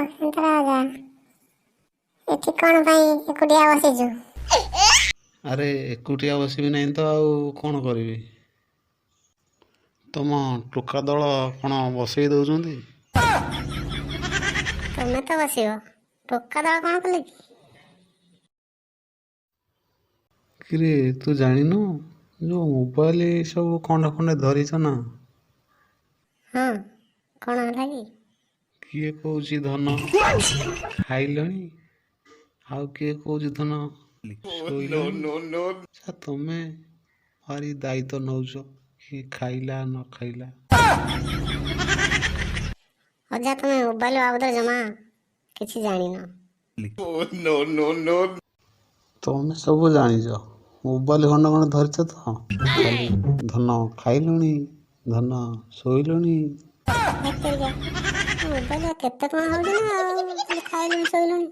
ରାଜା, ଏଠି କ'ଣ ପାଇଁ ଏକୁଟିଆ ବସିଛୁ? ଆରେ ଏକୁଟିଆ ବସିବି ନାହିଁ ତ ଆଉ କ'ଣ କରିବି? ତମ ଟୋକା ଦଳ କ'ଣ ବସେଇ ଦେଉଛନ୍ତି? ତୁମେ ତ ବସିବ, ଟୋକା ଦଳ କ'ଣ କଲେ କି? କିରେ, ତୁ ଜାଣିନୁ ଯେଉଁ ମୋବାଇଲ ସବୁ ଖଣ୍ଡେ ଖଣ୍ଡେ ଧରିଛ ନା? ହଁ, କ'ଣ ହେଲା କି? କିଏ କହୁଛି ଧନ ଖାଇଲଣି, ଆଉ କିଏ କହୁଛି ଧନ ଶୋଇଲଣି। ଆଚ୍ଛା, ତମେ ଭାରି ଦାୟିତ୍ୱ ନଉଛ କିଏ ଖାଇଲା ନ ଖାଇଲା। ଅଜା, ତୁମେ ମୋବାଇଲ ବାବଦରେ ଜମା କିଛି ଜାଣିନ। ତମେ ସବୁ ଜାଣିଛ, ମୋବାଇଲ ଖଣ୍ଡେ ଖଣ୍ଡେ ଧରିଛ ତ, ଖାଲି ଧନ ଖାଇଲୁଣି, ଧନ ଶୋଇଲୁଣି। ମୋବାଇଲ କେତେ କ'ଣ ହଉଛି ନା, ଆଉ ଖାଲି ଖାଇଲୁଣି ଶୋଇଲୁଣି।